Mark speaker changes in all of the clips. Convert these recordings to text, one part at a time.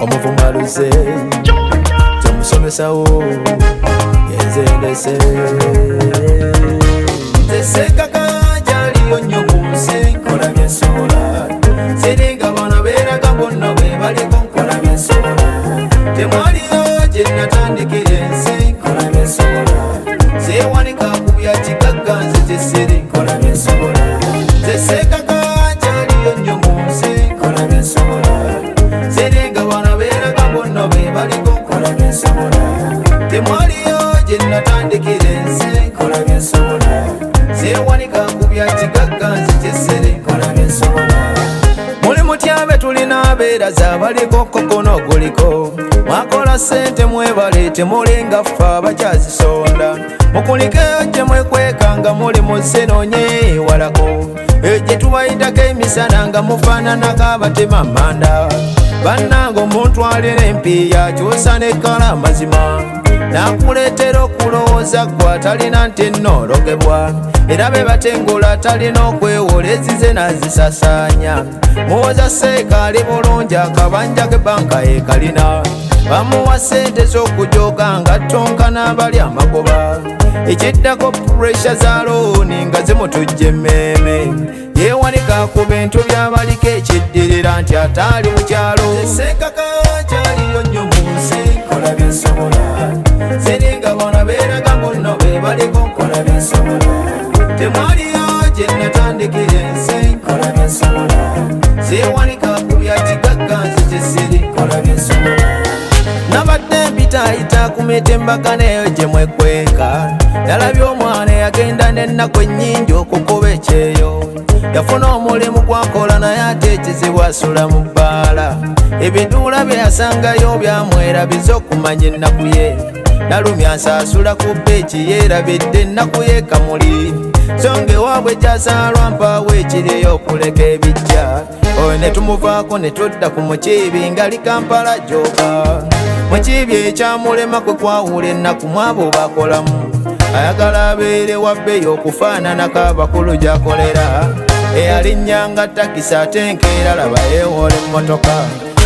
Speaker 1: Omuvumaluze Tomusomesawo Yenze ndese. Nze Ssekaka gyaliyo nnyo ku nsi, nkola bye nsobola. Siringa bano beeraga bonna be baliko, nkola bye nsobola. Temwaliyo gye natandikira ensi, nkola bye nsobola. Seewanika ku bya kigagga, nze kyesiri, nkola bye nsobola. Nze Ssekaka kyaliyo nnyo mu nsi, nkola bye nsobola. Siringa bano beeraga bonna be baliko, nkola bye nsobola. Temwaliyo gye natandikira ensi, nkola bye nsobola. Seewanika ku bya kigagga, nze kyesiri, nkola bye nsobola. Muli mutyabe tulina abeeraza abaliko kokono guliko. Mwakola ssente mwebale, temulinga ffe abakyazisonda. Mukulikeyo gye mwekweka nga muli mu ssenoonye walako gye tubayitako emisana nga mufaananako abatema amanda. Bannange, omuntu alina empiiya akyusa nekkala amazima n'akuleetera okulowooza gwe atalina nti nnoologebwa, era be batengula talina okwewola ezize n'azisasaanya. Muwoza seeka ali bulungi, akabanja k'ebbanka ekalina bamuwa ssente z'okujoga nga ttonka n'abali amagoba. Ekiddako pressure za loan nga zimutujja emmeeme, yeewanika ku bintu by'abaliko. Ekiddirira nti ataali mu kyalo. Ssekaka kyaliyo nnyo mu nsi, nkola bye nsobola. Siringa bona beeraga munno be baliko, nkola bye nsobola. Temwaliyo gye natandikira ensi, nkola bye nsobola. Seewanika ku bya kigagga, nze kyesiri, nkola bye nsobola. Nabadde mpitaayita ku mitimbagano eyo gye mwekweka, nalabye omwana eyagenda n'ennaku ennyingi okukuba ekyeyo. Yafuna omulimu gwakola, naye ate ekizibu asula mu bbaala. Ebiduula bye yasangayo byamwerabiza okumanya ennaku ye. Nalumya nsaasula ku beach, yeerabidde ennaku ye Kamuli. So nga ewaabwe kyasaalwa mpaawo ekiriyo okuleka ebijja. Oyo ne tumuvaako ne tudda ku mukiibi nga li Kampala gyoka. Mukiibi ekyamulema kwe kwawula ennaku mwabo bakolamu. Ayagala abeere wa bbeeyi okufaananako abakulu gy'akolera. Eyalinnyanga takisi ate enkeera laba yeewola emmotoka.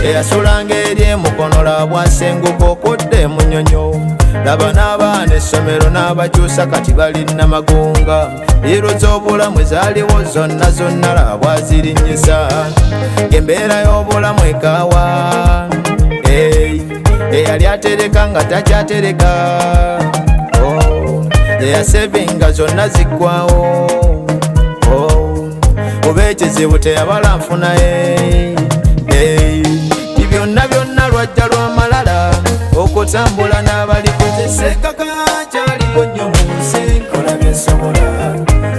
Speaker 1: Eyasulanga eri emukono labwasenguka okudda emunyonyo. Laba n'abaana essomero n'abakyusa, kati balina magunga. Leero z'obulamu ezaaliwo zonna zonna labwazirinnyisa. Embeera y'obulamu ekaawa. Eyali atereka nga takyatereka. Oh, eyasevinga zonna ziggwawo. Oh, oba ekizibu teyabala nfunaye. Ti byonna byonna lwajja lw'amalala okutambula n'abaliko. Ssekaka kyaliwo nnyo mu nsi, nkola bye nsobola.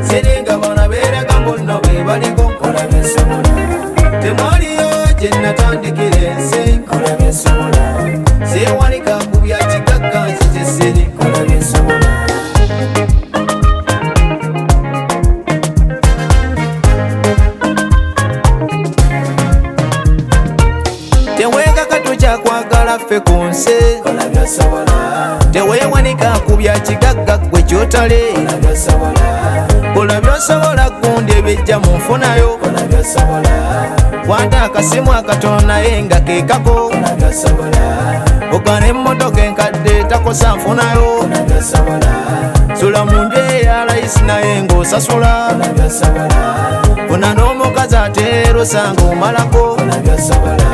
Speaker 1: Siringa bona beeraga munno be baliko, nkola bye nsobola. Temwaliyo gye natandikira ensi, nkola bye nsobola. Seewanika ku bya kigagga, nze kyesiri, nkola bye nsobola. Teweekaka, tukyakwagala ffe ku nsi.
Speaker 2: Kola by'osobola.
Speaker 1: Teweewanika ku bya kigagga gwe kyotale.
Speaker 2: Kola by'osobola.
Speaker 1: Kola by'osobola, gundi ebijja mu nfunayo.
Speaker 2: Kola by'osobola.
Speaker 1: Kwata akasimu akatono naye nga kekako.
Speaker 2: Kola by'osobola.
Speaker 1: Ogana emmotoka enkadde takosa nfunayo.
Speaker 2: Kola by'osobola.
Speaker 1: Sula mu nju eya layisi naye ng'osasula.
Speaker 2: Kola by'osobola.
Speaker 1: Funa n'omukazi ate osanga omalako.
Speaker 2: Kola by'osobola.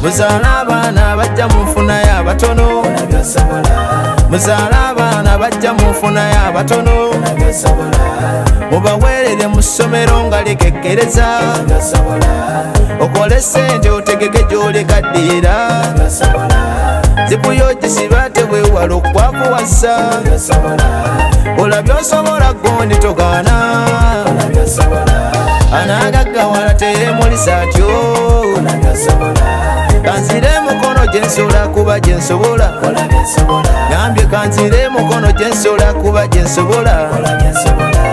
Speaker 1: Muzaale abaana bajja mu nfunayo abatono.
Speaker 2: Kola by'osobola.
Speaker 1: Muzaale abaana bajja mu nfunayo abatono.
Speaker 2: Kola by'osobola.
Speaker 1: Mubaweerere mu ssomero nga likekkereza.
Speaker 2: Kola by'osobola.
Speaker 1: Okole ssente otegeke gy'olekaddira.
Speaker 2: Kola by'osobola.
Speaker 1: Zipuyo gisiba teweewala okwakuwasa.
Speaker 2: Kola by'osobola.
Speaker 1: Kola by'osobola gondi togaana.
Speaker 2: Kola by'osobola.
Speaker 1: Anaagaggawala teyeemulisa atyo.
Speaker 2: Kola by'osobola.
Speaker 1: Kanzire mukono gye nsobola kuba gye nsobola.
Speaker 2: Kola by'osobola.
Speaker 1: Gambye kanzire mukono gye nsobola kuba gye nsobola.
Speaker 2: Kola by'osobola.